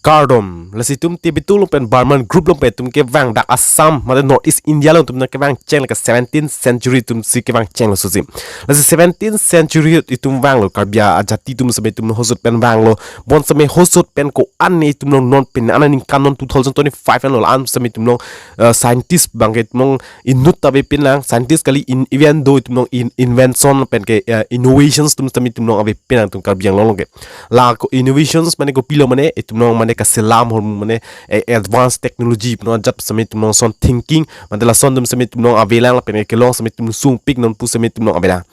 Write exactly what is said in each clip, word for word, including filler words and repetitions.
kardom. Lasi itum Tibeto along pen Burman group along pen itum kevang dak Assam, mate North East India along itum nangkevang cheng lake seventeenth century itum si kevang chenglo sosi. Lasi seventeenth century itum vanglo, Karbi ajati atum seme itum hosot pen vanglo. Bonseme hosot pen ko-an ne itum along non pen aningkan non two thousand twenty-five anlo an seme itum along, eh, scientist abangke itum along inut ta avepinlang, scientist kali in, even though itum along in, invention pen ke, eh, innovations atum seme itum along avepinlang itum Karbi Anglong along ke. La ko innovations mane kopilo mane itum along mane kaselam ahormu mane, eh, advanced technology puno ajat seme itum along son thinking, mate lason atum seme itum along avelang lapen kelong seme itum sungpik non pu seme itum along avelang.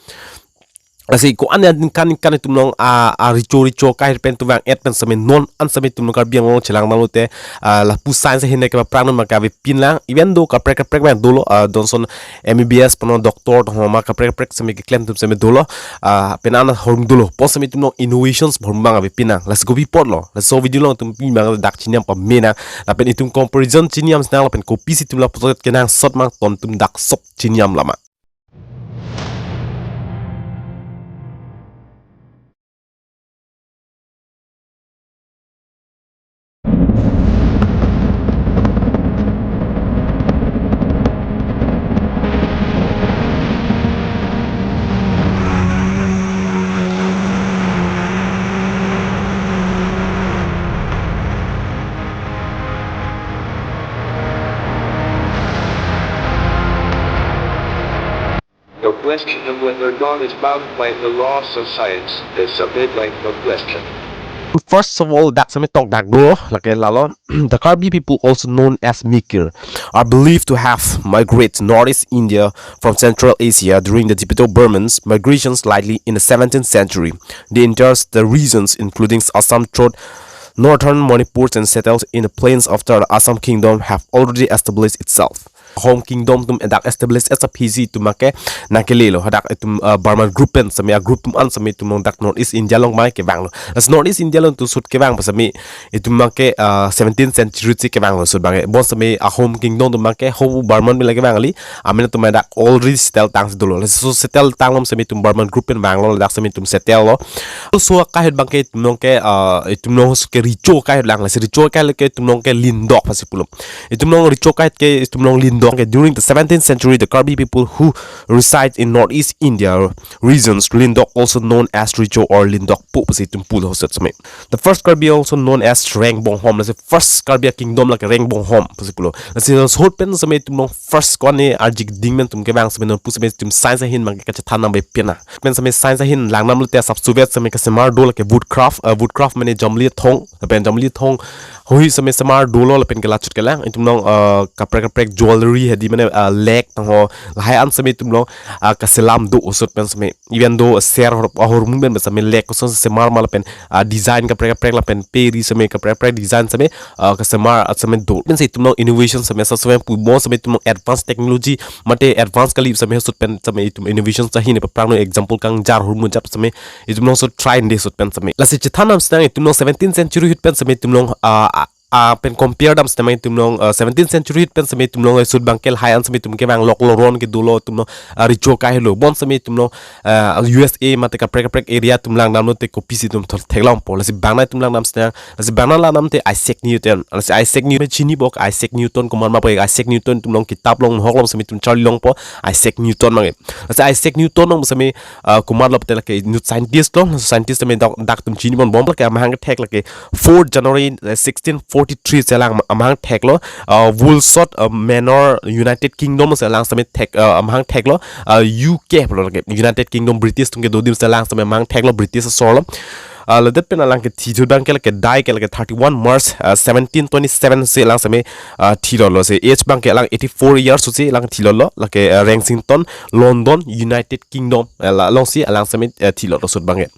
Lasi ko-an aningkan aningkan itum along a, a recho recho kahir pen itum vang-et pen seme non an seme itum along Karbi Anglong chelang damlote, ah, lapu science ahin ke paprang non maka avepinlang, even though kaprek kaprek abang dolo, ah, donson M B B S puno doctor to ma kaprek kaprek seme keklem atum seme dolo, ah, pen an ahormu dolo. Bonseme itum along innovations ahormu abang avepinlang. Lasi kopi apotlo. Laso video along itum pini abang dak chiniam pamenang. Lapen itum comparison chiniam sinang lapen kopisi itum laputot kenangsot abang ton itum dak sop chiniam lama. The question of whether God is bound by the laws of science is a bit like the question. First of all, dak seme tok dak do, lake lalo, the Karbi people, also known as Mikir, are believed to have migrated northeast India from Central Asia during the Tibeto-Burmans migrations likely in the seventeenth century. They enters the regions including Assam through northern Manipur and settled in the plains after the Assam kingdom have already established itself. Ahom kingdom atum dak establish as a P C itum abangke nangkelelo, hadak itum, uh, Burman group pen seme, a group atum an seme itum along dak North East India along abang kevanglo. Lasi North East India along itum sut kevang pen seme itum abangke, uh, seventeenth century si kevanglo sut abangke. Bonseme Ahom kingdom atum abangke ho Burman pen lake vang kali, amen atum dak already settle tang si dolo. Lasi so settle tanglo seme itum Burman group pen vanglo, dak seme itum settle lo. So akahit abangke itum along ke, ah, itum along ke recho akahit lang, lasi recho akahit ke itum along ke Lindok pasi pulo. Itum along recho akahit ke itum along Lindok ke. During the seventeenth century, the Karbi people who reside in northeast India regions, Lindok, also known as Recho or Lindok pu pasi itum pulo hosot seme. The first Karbi also known as Rengbonghom. Lasi first Karbi kingdom lake Rengbonghom pasi pulo. Lasi hosot pen seme itum along first ko-an ne arjik ding pen itum kevang seme non pu seme itum science ahin abangke kachethan nang avepin na. Pen seme science ahin lang damlote asap suvet seme kasemar do lake woodcraft, uh, woodcraft mane jamli thong, pen jamli thong hoi seme semar dolo lapen ke lachot kelang itum along, uh, kaprek kaprek jewelry hedi mane, uh, leg tangho lahai an seme itum along, uh, kaselam do hosot pen seme, even though ser ahor, ahormu pen seme leg koson semar ma lapen, uh, design kaprek kaprek lapen peri seme kaprek kaprek design seme, uh, kasemar, uh, seme do. Pen si itum along innovation seme sa seme pu bonseme itum along advance technology mate advance kali seme hosot pen seme itum innovation sa hine paprang no example kangjar ahormu ajat seme itum along so try de hosot pen seme. Lasi chethan nang sinang itum along seventeenth century ahut pen seme itum along, ah, ah, ah, pen compare dam sinang itum along, ah, seventeenth century ahut pen seme itum along hosot abangke lahai an seme itum kevang lok loron ke dolo itum along, ah, recho akahit lo. Bonseme itum along, ah, U S A mate kaprek kaprek area atum lang damlote kopisi itum thol theklongpo. Lasi bang nang itum lang dam sinang, lasi bang nang lang damte Isaac Newton. Lasi Isaac Newton chini bok, Isaac Newton komat ma po, Isaac Newton itum along kitab along mohok along seme itum charli longpo Isaac Newton abangke. Lasi Isaac Newton abang seme, ah, komatlo pute lake inut scientist lo, scientist seme dak, dak itum chini ponbom lake amahang kethek lake fourth January, eh, sixteen forty-three si alang amahang theklo, ah, Woolsworth, ah, Manor, United Kingdom si alang seme thek, ah, amahang theklo, ah, U K pulo lake United Kingdom British atum kedo adim si alang seme amahang theklo, British asor lo. Ah, ladet pen alang kethi ahut abangke lake dai ke lake thirty-one March, ah, seventeen twenty-seven si alang seme, ah, thilolo, si age abangke alang eighty-four years si alang thilolo, lake, ah, Kensington, London, United Kingdom, eh, la along si alang seme, eh, thilolo hosot abangke.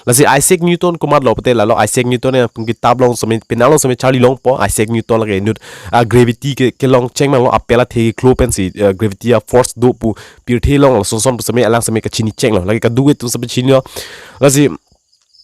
Lasi Isaac Newton komatlo pute lalo Isaac Newton ya pu kitab along seme penang along seme charli longpo Isaac Newton lake inut, ah, gravity ke, kelong cheng abanglo apel athe keklo pen si, ah, gravity a force do pu pirthe along lason son pu seme alang seme kachini chenglo. Lake kadokave itum seme chinilo. Lasi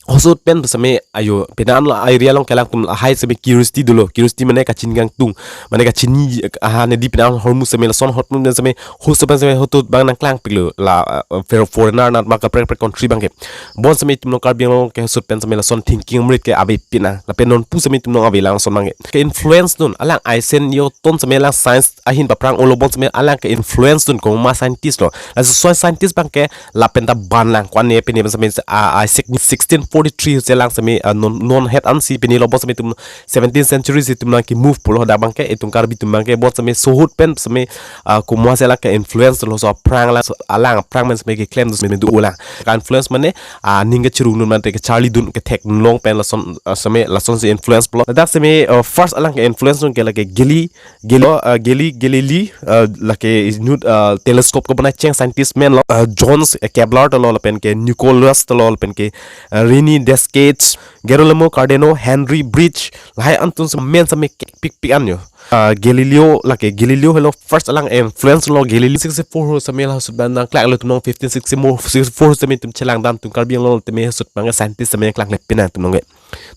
hosot pen seme ayo, penang la area along kelang atum lahai seme curiosity dolo. Curiosity mane kachini kangtung, mane kachini, ah, ne di penang ahormu seme lason ahormu seme hosot pen seme hosot abang nangklangpiklo la, ah, for-, foreigner nat ba kaprek kaprek country abangke. Bon seme itum along Karbi Anglong ke hosot pen seme lason thinking amrit ke ave pinang. Lapen nonpu seme itum along avelang lason abangke. Ke influence dun alang aisen yo ton seme alang science ahin paphrang olo, bon seme alang ke influence dun komat scientist lo. Laso scientist abangke lapen ta banlang ko-an ne pine seme, ah, Isaac Newton sixteen forty-three si alang seme, ah, non, non het ansi pinelo, bon seme itum seventeenth century si itum along ke move pulo, dak abangke itum Karbi atum abangke bon seme sohut pen seme, ah, komat si alang ke influence lo, so aphrang la, so alang aphrang pen seme keklem seme dolang. Ka influence mane, ah, ning kachirung dun mate kacharli dun kethek dun long pen lason, ah, seme lasonsi influence pulo. Dak seme, ah, first alang ke influence dun ke lake Geli Gel-, uh, Geli-, Galilei, uh, lake inut, uh, telescope kebanai cheng scientist amen lo, uh, Johannes, uh, Kepler ta lo, lapen ke Nicolas ta lo, lapen ke, uh, René Descartes, Galileo Cardano, Henry Briggs, lahai atum seme amen seme kepikpik an yo. Uh, Galileo, lake Galileo helo first alang influence lo. Galileo sixty-four ho seme la hosot abang nangklanglo itum along, fifteen sixty-four, sixty-four ho seme itum chelang dam itum Karbi Anglong teme hosot abang scientist seme klangkle pinang itum along ke.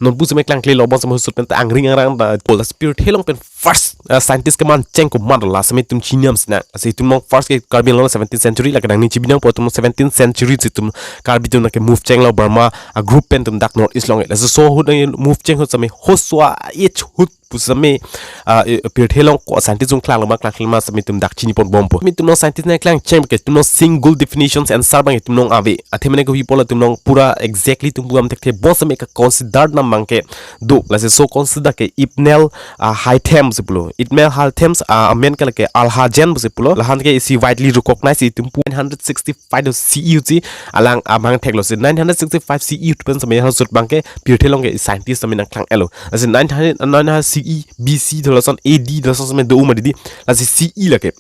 Nonpu seme klangkle lo, bon seme hosot pen ta angring angrang ta pol ta spirit helong pen first, uh, scientist keman cheng komat la seme itum chinam sina. Lasi itum along first ke Karbi Anglong seventeenth century, lake nangning chibi nangpo itum along seventeenth century si itum Karbi atum along ke move chenglo, Burma a group pen itum dak North East along. Lasi so ahut nang move cheng ahut seme hoso a-age ahut pu seme, ah, eh, pirthe along ko scientist atum klanglo ma klangkle ma seme itum dak chini pon bompo. Seme itum along scientist nangklang cheng ke itum along single definitions answer abang itum along ave. Athe mane kopi pulo itum along pura exactly itum pu dam thekthe, bon seme ka consider dam abangke do. Lasi so consider ke Ibn al, ah, Haytham si pulo. Ibn al Haytham, ah, amen ke lake Al-Hazen si pulo. Lahan ke isi widely recognized itum pu nine hundred sixty-five C E si alang amang theklo, si nine hundred sixty-five C E pen seme hosot abangke pirthe along ke scientist seme nangklang-etlo. Lasi nine hundred, nine hundred C E, B C dolo lason, A D dolo lason seme do ma didi. Lasi C E lake,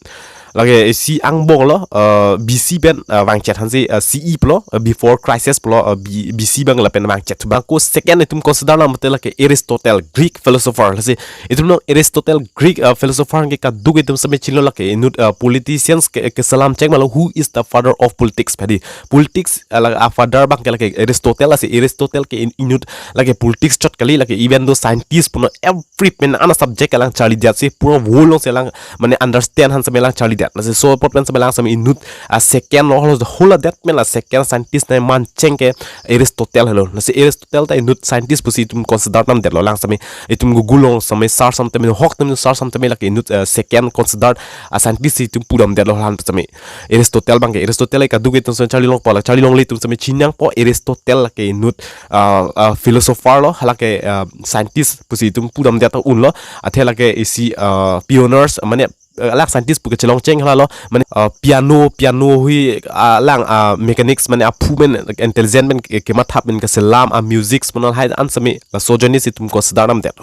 lake isi angbong lo, uh, B C pen, uh, vangchet hansi, uh, C E pulo, uh, before crisis pulo, uh, B-, B C abang lapen vangchet abang. Ko second itum consider dam mate lake Aristotle, Greek philosopher. Lasi itum along Aristotle, Greek, uh, philosopher ke kaduk itum seme chinilo, lake inut, uh, politicians ke, keselam cheng ma lo, who is the father of politics pu di. Politics, uh, la, uh, father abangke lake Aristotle, lasi Aristotle ke in-, inut lake politics chot kali, lake even though scientist punon every pen ana subject alang charlidet, si pura world along si alang mane understand han seme alang charlidet. Lasi so apot pen seme alang seme inut, ah, second lo holo, holadet pen la second scientist nangman cheng ke Aristotle helo. Lasi Aristotle ta inut scientist pusi itum consider damdetlo, alang seme itum Google along seme search damtame, hok tame search damtame lake inut, ah, second consider, ah, scientist si itum pu damdetlo, lahan seme Aristotle abangke. Aristotle kaduk itum seme charli longpo, la charli longle itum seme chinangpo Aristotle lake inut, ah, ah, philosopher lo, halake, ah, scientist pusi itum pu damdet ta unlo. Athe lake isi, ah, pioneers, mane, ah, alak scientist pu kechelong cheng hala lo, mane, ah, piano, piano hui, ah, alang, ah, mechanics mane aphu pen, intelligent pen ke, kematha pen keselam, ah, music pu lahai an seme laso ajoine si itum consider damdet.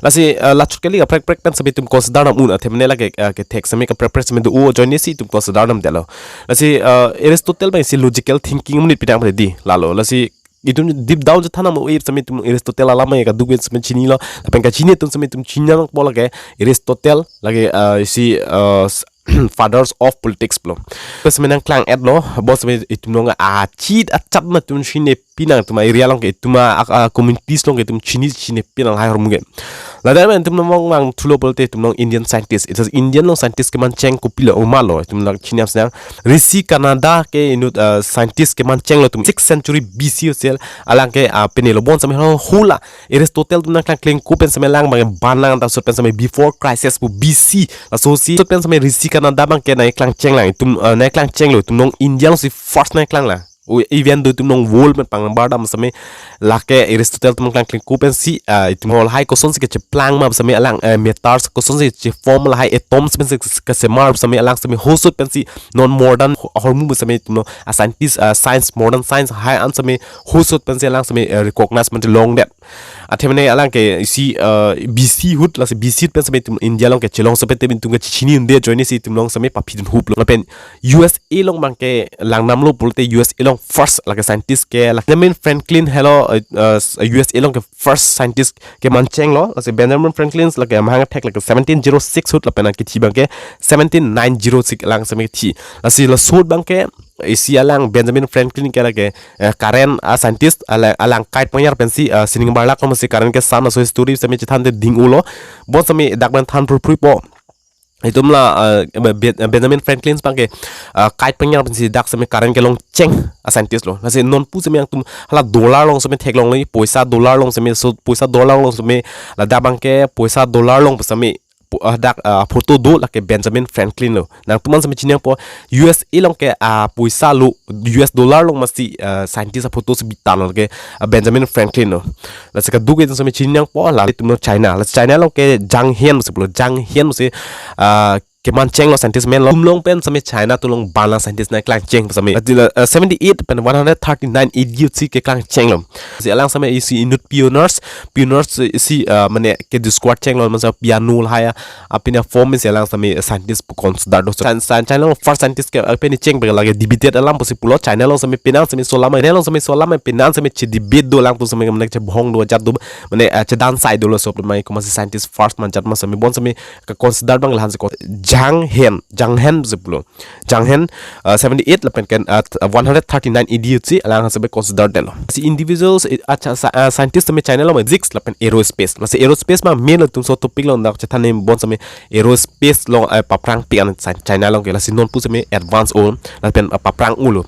Lasi, ah, la chot kali kaprek kaprek pen seme itum consider dam un, athe mane lake, ah, kethek seme kaprek kaprek seme do ajoine si itum consider damdetlo. Lasi, ah, Aristotle abang isi logical thinking amonit pinang pu di lalo. Lasi itum deep down chethan nam oi seme itum Aristotle alam ya kaduk seme chinilo. Lapen kachini atum seme itum chinangpo lake Aristotle lake, ah, isi, ah, s-, fathers of politics pulo. Pen seme nangklang-etlo, bon seme itum along achit achat ma itum chini pinang, itum area along ke, itum a, a, communities along ke itum chini chini pinang lahai ahormu ke. Ladak men itum along vangthulo pulote itum along Indian scientist. Itum Indian along scientist keman cheng kopilo, komat lo itum along chini apsang. Rishi Kanada ke inut, uh, scientist keman chenglo itum sixth century B C ho sel alang ke, uh, pinelo, bon seme ho hula Aristotle atum nangklang kleng ko pen seme alang abang ban lang ta sot pen seme before crisis pu B C. Laso si sot pen seme Rishi Kanada abangke nangklang chenglang itum, uh, nangklang chenglo, itum along India along si first nangklang lang. O, even though itum along world pen pangbar dam seme lake Aristotle atum nangklang kleng ko pensi, ah, itum ho lahai kosonsi kecheplang ma seme alang, eh, matters kosonsi cheform lahai atoms pensi kesemar seme alang seme hosot pensi non modern ho-, ahormu seme itum along, ah, scientist, ah, science, modern science hai an seme hosot pensi alang seme, eh, recognize mante longdet. Athe mane alang ke isi, eh, B C ahut, lasi B C ahut pen seme itum India along kechelong seme te itum kechini unde ajoine si itum along seme paphi dunhuplo. Lapen U S A along abangke lang namlo pulote U S A along first lake scientist ke lake Benjamin Franklin helo, eh, eh, U S A along ke first scientist keman chenglo. Lasi Benjamin Franklin lake amahang athek lake seventeen zero six ahut lapen akethi abangke seventeen nine zero six alang seme kethi. Lasi laso ahut abangke Isi alang Benjamin Franklin ke lake, eh, current a scientist, alang, alang kite panyar pensi, eh, sining barlak komo si current ke san aso history sitame chethan te ding ulo. Bon sitame dak pen than phrui phrui po. Itum la, eh, Be-, Be-, Benjamin Franklin abang ke, eh, kite panyar pensi dak sitame current kelong cheng a scientist lo. Lasi nonpu sitame nangtum hala dollar along sitame theklong li, poisa dollar along sitame, so poisa dollar along sitame, ladak abang ke poisa dollar along sitame, pu-, ah, dak, ah, photo do lake Benjamin Franklin lo. Nangtum an sitame chini nangpo U S A along ke, ah, poisa lo, U S dollar along masi, ah, scientist a photo si bitan lo lake, ah, Benjamin Franklin lo. Lasi kadokave itum sitame chini nangpo, la itum lo China. La China along ke Zhang Hen si pulo, Zhang Hen si, ah, keman cheng lo scientist amen lo. Itum along pen sitame China atum along banla scientist nangklang cheng sitame. Ati la, ah, seventy-eight pen one hundred thirty-nine A D si keklang cheng lo. Si alang sitame isi inut pioneers, pioneers isi, ah, mane ke discover cheng lo, mane piano lahai, ah, pina form si alang sitame scientist pu consider do. Sci-, sci-, China along first scientist ke, ah, pini cheng pe lake debated alam pusi pulo. China along sitame penang sitame solam, China along sitame solam, penang sitame che debate do, alangtum sitame mane chebhong do, ajat do, mane, ah, chedan sai dolo sop mai komat si scientist first ma ajat ma sitame bon sitame ke consider abang lahan si ko-, Zhang Hen, Zhang Hen si pulo. Zhang Hen, uh, seventy-eight lapen ke, uh, one hundred thirty-nine A D si alang sitame consider detlo. Si individuals, eh, acha sa-, uh, scientist sitame China along physics lapen aerospace. Lasi aerospace ma main lo itum so topic along dak chethan ne bon sitame aerospace along, eh, paphrang pi an sci-, China along ke, lasi nonpu sitame advance o lapen, uh, paphrang ulo.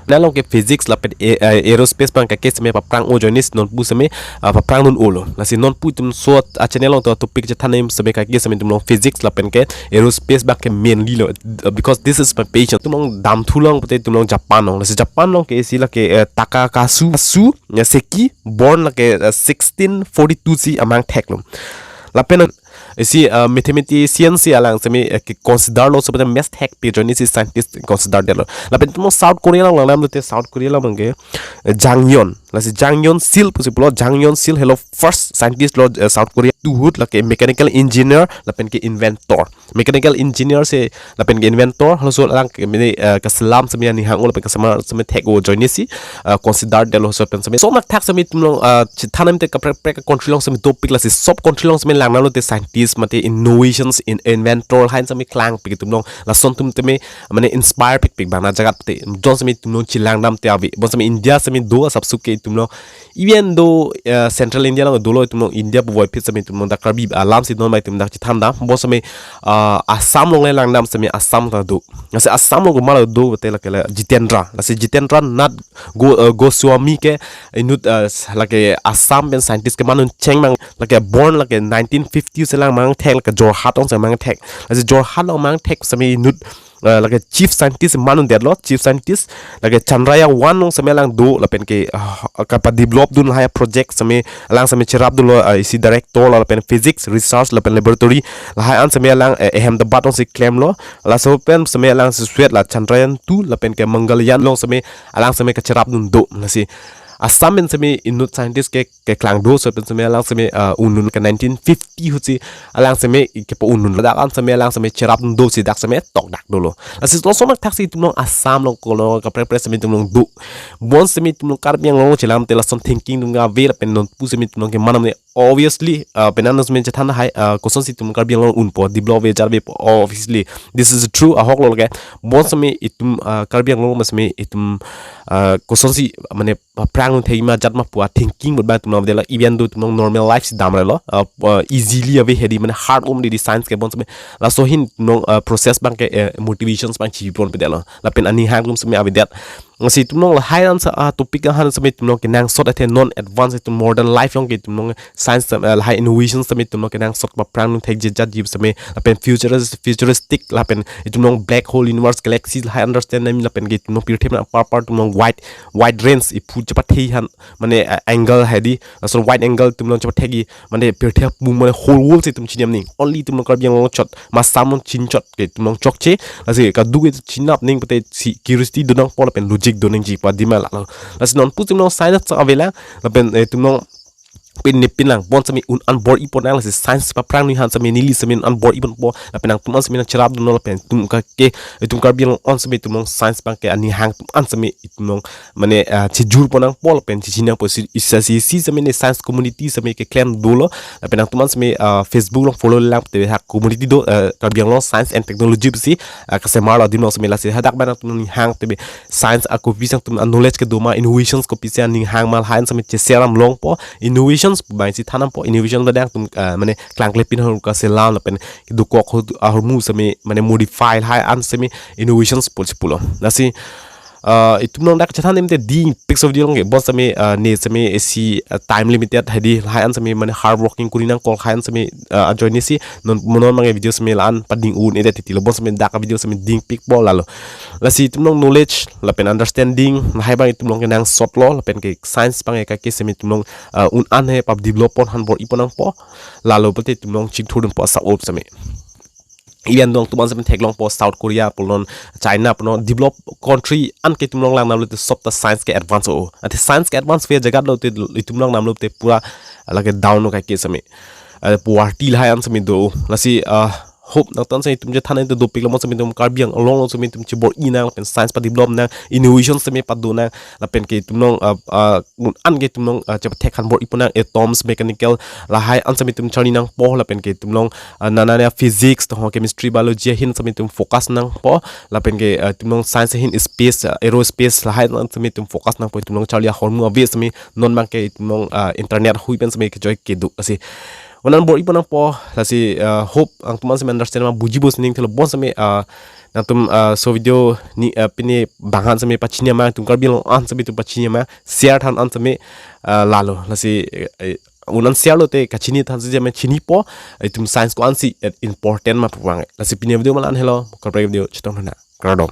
China along ke physics lapen a-, a-, aerospace abang ke sitame paphrang o ajoine si nonpu sitame, ah, paphrang dun ulo. Lasi nonpu itum so a-channel along to topic chethan ne sitame kake sitame itum along physics lapen ke aerospace abang ke mainly lo, uh, because this is my passion. Itum along damthu along pute itum along Japan along. Lasi Japan along ke isi lake, eh, Takahashi, Hasu, ya, Seki, born lake, eh, sixteen forty-two si amang thek lo. Lapen isi, uh, mathematician si alang sitame, uh, ke consider lo, so pada maths thek pi ajoine si scientist consider detlo. Lapen itum South Korea along langdam lote South Korea along abang ke, uh, Jang Hyun. Lasi Jang Hyun Sil pusi pulo, Jang Hyun Sil helo first scientist lo, uh, South Korea. Tuhut lake mechanical engineer lapen ke inventor. Mechanical engineer si lapen ke inventor, halaso alang ke mene, uh, keselam sitame ani hang o lapen kesemar sitame thek o ajoine si, uh, consider detlo so pen sitame. So nak thak sitame itum along, uh, chethan ne te kaprek prek country along sitame dopik, lasi sop country along sitame langdam lote scientist mate innovations in inventor lahin sitame klangpik itum along, lason atum sitame mane inspire pikpik abang na jagat te. Jon sitame itum along chelangdam te ave. Bon sitame India sitame do asapso ke itum along. Even though, uh, Central India along dolo itum along India pu voiphit sitame itum along dak Karbi alam si non mai itum dak chethan dam. Bon sitame, uh, Assam along le langdam sitame Assam ta do. Lasi Assam along komat lo do te lake la Jitendra. Lasi Jitendra Nath Go-, uh, Goswami ke inut, uh, s-, lake Assam pen scientist keman un cheng abang, lake born lake nineteen fifty si alang mang thek, lake Jorhat along si mang thek. Lasi Jorhat along mang thek sitame inut, uh, lake chief scientist man un detlo, chief scientist, lake Chandrayaan one along sitame alang do, lapen ke, uh, kapa develop dun lahai project sitame alang sitame cherap dunlo, uh, isi director lo, lapen physics research lapen laboratory lahai an sitame alang, eh, Ahmedabad along si klemlo. Laso pen sitame alang si suet la Chandrayaan two lapen ke Mangalyaan along sitame alang sitame kacherap dun do. Lasi Assam pen sitame inut scientist ke, keklang do, so pen sitame alang sitame, uh, un-un ke nineteen fifty ahut si alang sitame kepa un-un. Ladak an sitame alang sitame cherap dun do si dak sitame tok dak dolo. Lasi lason nak thak si itum along Assam along kolo kaprek prek sitame itum along do. Bon sitame itum along Karbi Anglong chelang te lason thinking dun ave lapen nonpu sitame itum along keman ne obviously, uh, penang sitame chethan hai, uh, kosonsi itum Karbi Anglong unpo, develop ave, jar avepo, obviously. This is true, ahok lo ke. Bon sitame itum, uh, Karbi Anglong ma sitame itum, uh, kosonsi mane paphrang un thek ma ajat ma pu a thinking but ba itum along ave detlo, even though itum along normal life si dam relo, uh, uh, easily ave hedi mane hard om di science ke bon sitame. Laso ahin itum along, uh, process abang ke, uh, motivations abang chipon pe detlo. Lapen ani hang atum sitame ave det. Lasi itum along lahai an sa, ah, topic ahan sitame itum along kenangsot athe non advance itum modern life along ke itum along science, eh, lahai innovations sitame itum along kenangsot paphrang un thek jejat jib sitame lapen futurist-, futuristic lapen itum along black hole universe galaxy lahai understand nami lapen ke itum along pirthe apar apar itum along wide, wide range iphu chepathe han mane, eh, angle hedi laso wide angle itum along chepathe gi mane pirthe apung mane whole world si itum chini nangji. Only itum along Karbi Anglong chot, ma Assam along chin chot ke itum along chokche. Lasi kadokave chinap ning pute si curiosity do nangpo lapen logic do nangji pu adim ma lalo. Lasi nonpu itum along science sa ave lang lapen, eh, itum along pin ne pin lang bon seme un-an bor-i pon nang, lasi science paphrang nihang seme neli seme un-an bor-i ponpo, lapen nangtum an seme nangcherap dunlo, lapen itum kake, itum Karbi Anglong an seme itum along science abang ke aning hang atum an seme itum along mane, ah, chejur pon nangpo lapen chechini nangpo. Si, isi, isi seme ne science community seme keklem dolo, lapen nangtum an seme, ah, Facebook along follow lang te ha community do, ah, Karbi Anglong Science and Technology pusi, ah, kasemar lo adim along seme, lasi hadak abang nangtum aning hang te be science a kopi sang atum a knowledge kedo ma, innovations kopi si aning hang ma, lahai an seme che-share damlongpo. Innovations pu abang si than dampo, innovations abang atum, ah, mane klangklepin ahormu kaselam lapen dokok ahor-, ahormu seme mane modify lahai an seme innovations pu si pulo. Lasi, ah, itum along dak chethan adim te dingpik so video along ke, bon seme, ah, ne seme isi, ah, time limited hedi, lahai an seme mane hard working kori nangkok, lahai an seme, ah, ajoine si non mo non abang ke video seme la-an pading un-edet titilo, bon seme dak video seme dingpikpo lalo. Lasi itum along knowledge lapen understanding lahai abang itum along kenangsot lo, lapen ke science abang ke kake seme itum along, ah, un-an he pap develop pon han bor-i pon nangpo, lalo pulote itum along chingthur dunpo asap-up seme. Even dong itum an seme theklongpo South Korea punon, China punon, developed country an ke itum along lang damlote sob ta science ke advance o. Ante science ke advance ave ajaga lote itum along damlote pura lake down lo kake seme. Ah, poverty lahai an seme do. Lasi, ah, hope nangtum an seme itum chethan adim te dopik lo, mo seme itum Karbi Anglong along seme itum chebor-i nang, lapen science pa develop nang, innovation seme pado nang, lapen ke itum along, ah, ah, un-an ke itum along, ah, chepathek han bor-i pon nang, atoms, mechanical, lahai an seme itum charli nangpo, lapen ke itum along, ah, nana nana physics, to ho chemistry, biology ahin seme itum focus nangpo, lapen ke, ah, itum along science ahin space, ah, aerospace, lahai an seme itum focus nangpo, itum along charli ahormu ave seme, non abang ke itum along, ah, internet hui pen seme kejoi kedo. Lasi un-an bor-i pon nangpo, lasi, ah, hope nangtum an seme understand ma, buji bo sining thelo, bon seme, ah, nangtum, ah, so video ne, ah, pine bang han seme pachini ma, itum Karbi Anglong an seme itum pachini ma, share than an seme, ah, lalo. Lasi, eh, un-an share lote kachini than si jame chinipo, itum science ko-an si, eh, important ma pu abang. Lasi pine video ma la-an helo, kaprek video chetong thana. Kardom.